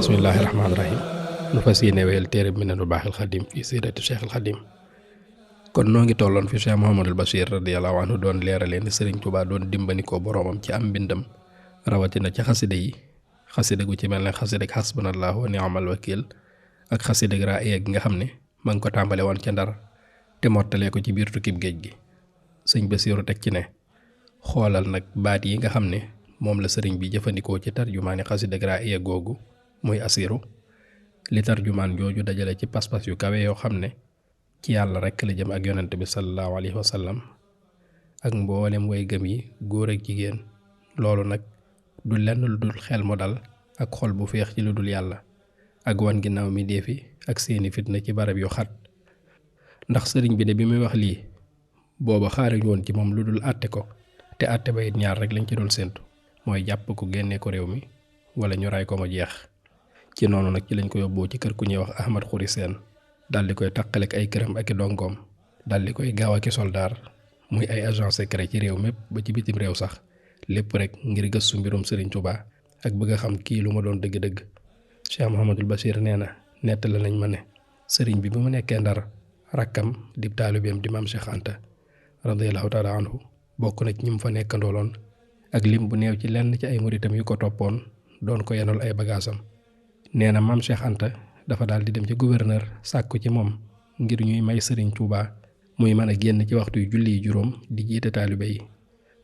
bismillahi rahmaani rahim nu fas yéene wéyal téere bi Minanul Baaxil Xadim fii siirati Cheikh al Xadim. kon noo ngi tolloon fi Cheikh Mouhamadul Bachir radiyallahu anhu doon leeralee ni Sëriñ Tuubaa doon dimbanikoo boroomam ci am mbindam rawatina ci xasida yi, xasida gu ci mel ne xasida ak xasbunallahu wa ni'mal wakiil ak xasida ak raaya gi nga xam ne ma ngi ko tàmbale woon ca Ndar te mottalee ko ci biir tukkib géej gi. sëñ Basiiru teg ci ne xoolal nag baat yi nga xam ne moom la sëriñ bi jëfandikoo ci tarjumaani xasida ak raaya googu muy asiru li tarjumaan jooju dajale ci pas-pas yu kawe yoo xam ne ci yàlla rekk la jëm ak yonent bi sallallahu alayhi wa sallam ak mboolem way gëm yi góor ak jigéen. loolu nag du lenn lu dul xel mu dal ak xol bu féex ci lu dul yàlla ak wan ginnaaw mi deefi ak seeni fitna ci barab yu xat. ndax sëriñ bi de bi muy wax lii booba xaaruñ woon ci moom lu dul àtte ko, te àtte ba it ñaar rek lañ ci doon séntu, mooy jàpp ko génnee ko réew mi wala ñu ray ko mu jeex. ci noonu nag ci lañ ko yóbboo ci kër ku ñuy wax Ahmad Xuri Seen dal di koy taqaleek ay këram ak i dongoom, dal di koy gaaw ak i soldaar muy ay agent secret ci réew mépp ba ci bitim réew sax, lépp rek ngir gëstu mbirum Sëriñ Tuubaa ak bëgg a xam kii lu ma doon dëgg-dëgg. Cheikh Mouhamadul Bachir nee na nettali nañ ma ne sëriñ bi mu nekkee Ndar rakkam di taalibeem di maam Cheikh Anta radiyallahu taala anhu bokk na ci ñi mu fa nekkandooloon ak lim bu néew ci lenn ci ay muritam yu ko toppoon doon ko yenul ay bagaasam. nee na maam Cheikh Anta dafa daal di dem ci gouverneur sàkku ci moom ngir ñuy may Sëriñ Tuubaa muy mën a génn ci waxtu yu julli yi juróom di jiite taalibe yi.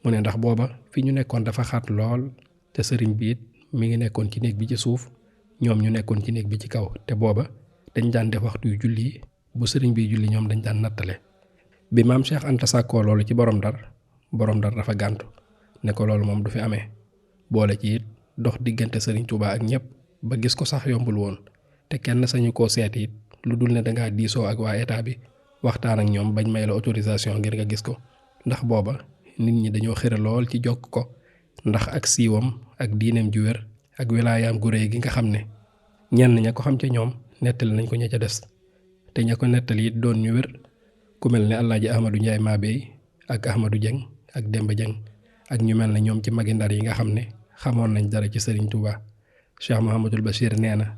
mu ne ndax booba fi ñu nekkoon dafa xat lool te sëriñ bi it mi ngi nekkoon ci néeg bi ci suuf, ñoom ñu nekkoon ci néeg bi ci kaw, te booba dañ daan def waxtu yu julli yi bu sëriñ bi julli ñoom dañ daan nattale. bi maam Cheikh Anta sàkkoo loolu ci borom Ndar dafa gàntu ne ko loolu moom du fi amee, boole ci it dox diggante Sëriñ Tuubaa ak ñëpp ba gis ko sax yombul woon, te kenn sañu koo seeti it lu dul ne dangaa diisoo ak waa état bi waxtaan ak ñoom bañ may la autorisation ngir nga gis ko. ndax booba nit ñi dañoo xëre lool ci jokk ko, ndax ak siiwam ak diineem ju wér ak wilaayaam gu réy gi nga xam ne ñenn ña ko xam ca ñoom nettali nañ ko ña ca des, te ña ko nettali it doon ñu wér ku mel ne Alaaji Ahmadou Ndiaye Mabey ak Ahmadou Dieng ak Demba Dieng ak ñu mel ne ñoom ci magi Ndar yi nga xam ne xamoon nañ dara ci Sëriñ Tuubaa. Cheikh Mouhamadul Bachir nee na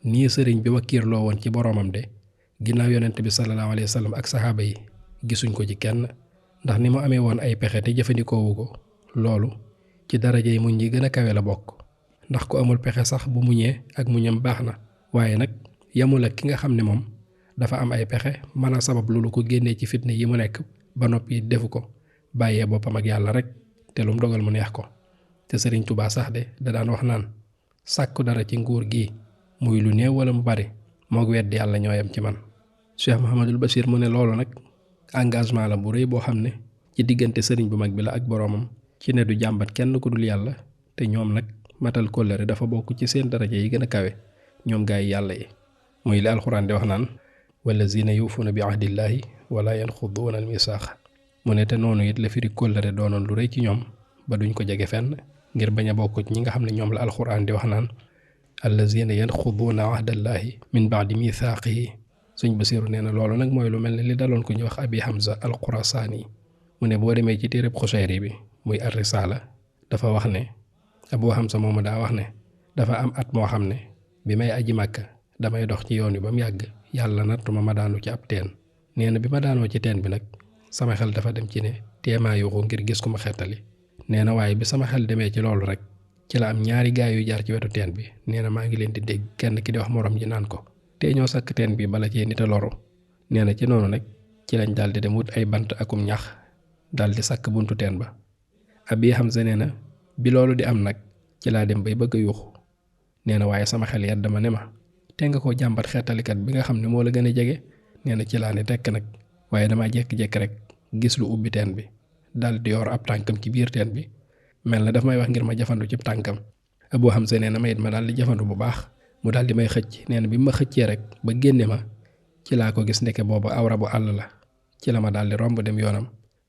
nii sëriñ bi wakkiirloo woon ci boroomam de ginnaaw yonent bi sallallahu alayhi wa sallam ak saxaaba yi gisuñ ko ci kenn, ndax ni mu amee woon ay pexe te jëfandikoowu ko, loolu ci daraja yi muñ yi gën a kawe la bokk. ndax ku amul pexe sax bu muñee ak muñam baax na, waaye nag yamul ak ki nga xam ne moom dafa am ay pexe mën a sabab lu ko génnee ci fitna yi mu nekk ba noppi defu ko, bàyyee boppam ak yàlla rek te lum dogal mu neex ko. te Sëriñ Tuubaa sax de da daan wax naan sàkku dara ci nguur gi muy lu néew wala mu bari moog weddi yàlla ñooyam ci man. Cheikh Mouhamadul Bachir mu ne loolu nag engagement la bu rëy boo xam ne ci diggante sëriñ bu mag bi la ak boroomam, ci ne du jàmbat kenn ku dul yàlla, te ñoom nag matal kóllëre dafa bokk ci seen daraja yi gën a kawe ñoom gaay yàlla yi. muy li alxuraan di wax naan wallazina yuufuuna bi ahdillahi wala yanquduuna al misaax. mu ne te noonu it la firi kóllëre doonoon lu rëy ci ñoom ba duñ ko jege fenn, ngir bañ a bokk ci ñi nga xam ne ñoom la alxuraan di wax naan allazina yanquduuna ahdallahi min baadi misaaqihi. Sëñ Basiiru nee na loolu nag mooy lu mel ne li daloon ko ñu wax Abi Hamza al Xurasaani. mu ne boo demee ci téereb Xusayri bi muy ar-Risaala dafa wax ne Abu Hamza moomu daa wax ne dafa am at moo xam ne bi may aji Màkka damay dox ci yoon wi ba mu yàgg yàlla nattuma ma daanu ci ab teen. nee na bi ma daanoo ci teen bi nag sama xel dafa dem ci ne teemaa yuuxu ngir gis ku ma xettali. nee na waaye bi sama xel demee ci loolu rek ci la am ñaari gaay yu jaar ci wetu teen bi. nee na maa ngi leen di dégg kenn ki di wax morom ji naan ko te ñoo sakk teen bi bala cee nit a loru. nee na ci noonu nag ci lañ daldi dem wut ay bant akum ñax daldi sakk buntu teen ba. Abi Hamza nee na bi loolu di am nag ci laa dem bay bëgg a yuuxu. nee na waaye sama xel yat dama ne ma te nga koo jàmbat xeetalikat bi nga xam ne moo la gën a jege. nee na ci laa ne tekk nag waaye damaa jékki-jékki rek gis lu ubbi teen bi daldi yor ab tànkam ci biir teen bi mel na daf may wax ngir ma jafandu ci tànkam. Abu Hamza nee na ma it ma daldi jafandu bu baax mu daldi may xëcc. nee na bi ma xëccee rek ba génne ma ci laa ko gis ndeke boobu awra bu àll la. ci la ma daldi romb dem yoonam.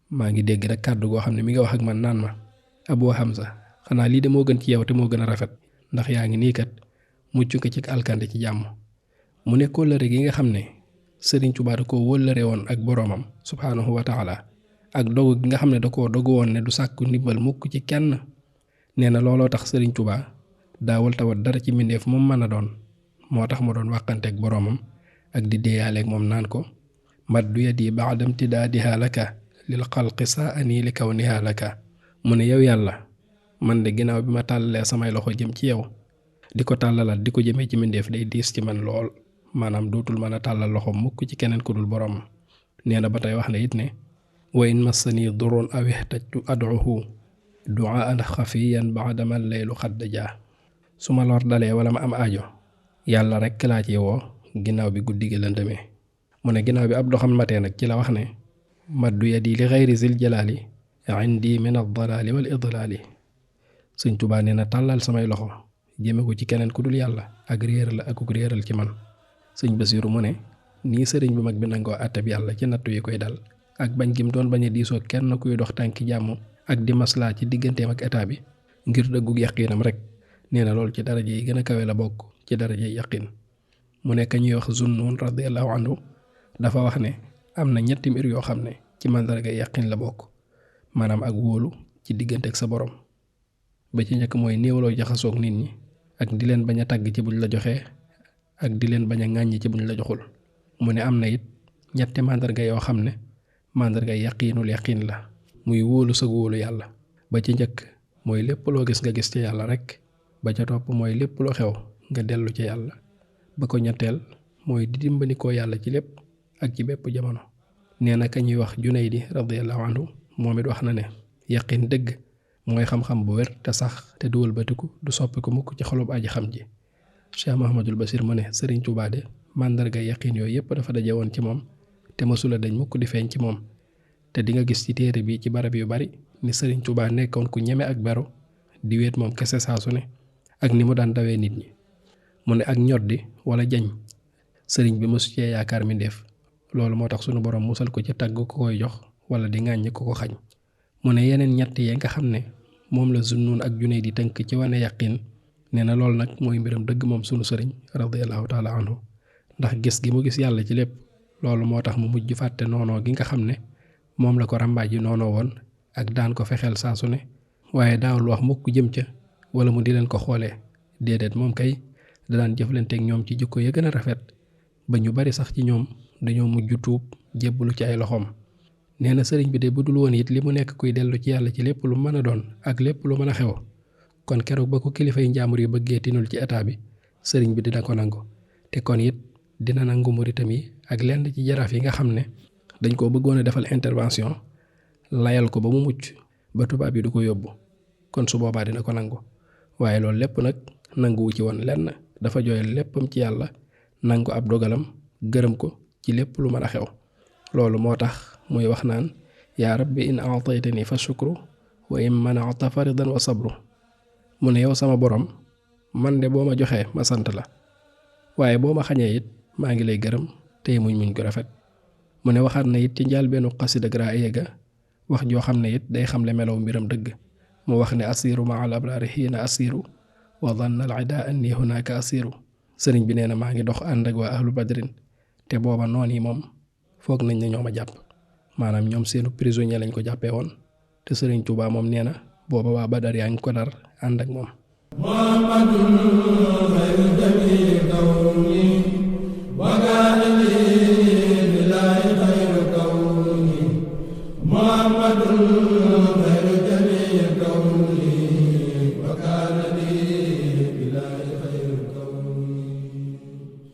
maa ngi dégg nag kàddu goo xam ne mi nga wax ak man naan ma Abu Hamza xanaa lii de moo gën ci yow te moo gën a rafet ndax yaa ngi nii kat mucc nga ci alkande ci jàmm. mu ne kóllëre gi nga xam ne Sëriñ Tuubaa da koo wóllëre woon ak boroomam subhaanahu wa taala ak dogu gi nga xam ne da koo dogu woon ne du sàkku ndimbal mukk ci kenn. nee na looloo tax Sëriñ Tuubaa daawul tawat dara ci mbindeef moom mën a doon. moo tax mu doon wàqanteeg boroomam ak di deeyaaleeg moom naan ko maddu yadi ba'da imtidaadiha laka lil xalqi saa'ani li kawniha laka. mu ne yow yàlla man de ginnaaw bi ma tàllalee samay loxo jëm ci yow di ko tàllalaat di ko jëmee ci mbindeef day diis ci man lool, maanaam dootul mën a tàllal loxo mukk ci keneen ku dul boroomam. nee na ba tey wax na it ne wa in massani durun aw ihtajtu ad'uhu du'aan xafiyan ba'dama laylu xadd jaa. su ma lor dalee wala ma am aajo yàlla rekk laa ci woo ginnaaw bi guddi gi lëndëmee. mu ne ginnaaw bi ab doxam matee nag ci la wax ne maddu yadi li xayri zil jalaali indi min ad-dalaali wal idlaali. Sëñ Tuubaa nee na tàllal samay loxo jëme ko ci keneen ku dul yàlla ak réeral ak réeral ci man. Sëñ Basiiru mu ne nii sëriñ bu mag bi nangoo àttab yàlla ci nattu yi koy dal ak bañ gim doon bañ a diisoo kenn kuy dox tànki jàmm ak di maslaa ci digganteem ak état bi ngir dëggug yaqiinam rek. nee na loolu ci daraja yi gën a kawe la bokk ci daraja yaqiin. mu nekk ñuy wax Zunnun radiyallahu anhu dafa wax ne am na ñetti mbir yoo xam ne ci màndarga yaqiin la bokk, maanaam ak wóolu ci diggante ak sa borom. ba ci njëkk mooy néewaloo jaxasoog nit ñi ak di leen bañ a tàgg ci buñ la joxee ak di leen bañ a ŋàññi ci buñ la joxul. mu ne am na it ñetti màndarga yoo xam ne màndarga yaqiinul yaqiin la, muy wóolu sa wóolu yàlla. ba ci njëkk mooy lépp loo gis nga gis ci yàlla rek. ba ca topp mooy lépp lu xew nga dellu ci yàlla. ba ko ñetteel mooy di dimbanikoo yàlla ci lépp ak ci bépp jamono. nee na ka ñuy wax Junaydi radiyallahu anhu moom it wax na ne yaqin dëgg mooy xam-xam bu wér te sax te du wëlbatiku du soppiku mukk ci xolub aji xam ji. Cheikh Mahamadul Basir mu ne Sëriñ Tuubaa de màndarga yaqin yooyu yépp dafa daje woon ci moom te mësula dañ mukk di feeñ ci moom. te di nga gis ci téere bi ci barab yu bari ni Sëriñ Tuubaa nekkoon ku ñeme ak beru di wéet moom kese saa su ne ak ni mu daan dawee nit ñi. mu ne ak ñoddi wala jañ sëriñ bi mësu cee yaakaar mbindéef. loolu moo tax sunu borom musal ko ci tàgg ko koy jox wala di ŋàññ ko ko xañ. mu ne yeneen ñett yi nga xam ne moom la Zunnun ak Junayd di tënk ci wane yaqin nee na loolu nag mooy mbiram dëgg moom sunu sëriñ radiyallahu taala anhu ndax gis gi mu gis yàlla ci lépp. loolu moo tax mu mujj fàtte noonoo gi nga xam ne moom la ko ràmbaaj yi noonoo woon ak daan ko fexeel saa su ne waaye daawul wax mukk jëm ca wala mu di leen ko xoolee. déedéet moom kay da daan jëflanteeg ñoom ci jikko ya gën a rafet ba ñu bari sax ci ñoom dañoo mujj tuub jébbalu ci ay loxoom. nee na sëriñ bi de bu dul woon it li mu nekk kuy dellu ci yàlla ci lépp lu mën a doon ak lépp lu mën a xew kon keroog ba ko kilifay njaamur yi bëggee tinul ci état bi sëriñ bi dina ko nangu. te kon it dina nangu muritam yi ak lenn ci jaraaf yi nga xam ne dañ koo bëggoon a defal intervention layal ko ba mu mucc ba tubaab yi du ko yóbbu kon su boobaa dina ko nangu. waaye loolu lépp nag nanguwu ci woon lenn dafa jooyal léppam ci yàlla nangu ab dogalam gërëm ko ci lépp lu mën a xew. loolu moo tax muy wax naan yaa rabbi in aataytani fa shukru wa in mana'ta faridan wa sabru. mu ne yow sama borom man de boo ma joxee ma sant la waaye boo ma xañee it maa ngi lay gërëm tey muñ ko rafet. mu ne waxaat na it ci njàlbeenu xasida Raaya ga wax joo xam ne it day xamle melow mbiram dëgg. mu wax ne asiru ma al abraari xiina asiru wa dhanna al ida anni hunaka asiru. sëriñ bi nee na maa ngi dox ànd ak waa ahlu badrin te booba noon yi moom foog nañ ne ñoo ma jàpp, maanaam ñoom seenu prisonnier lañ ko jàppee woon. te sëriñ Tuubaa moom nee na booba waa Badar yaa ngi ko dar ànd ak moom. Muhammadun xayru jamii kawni wa kaani billahi xayru kawni Muhammadun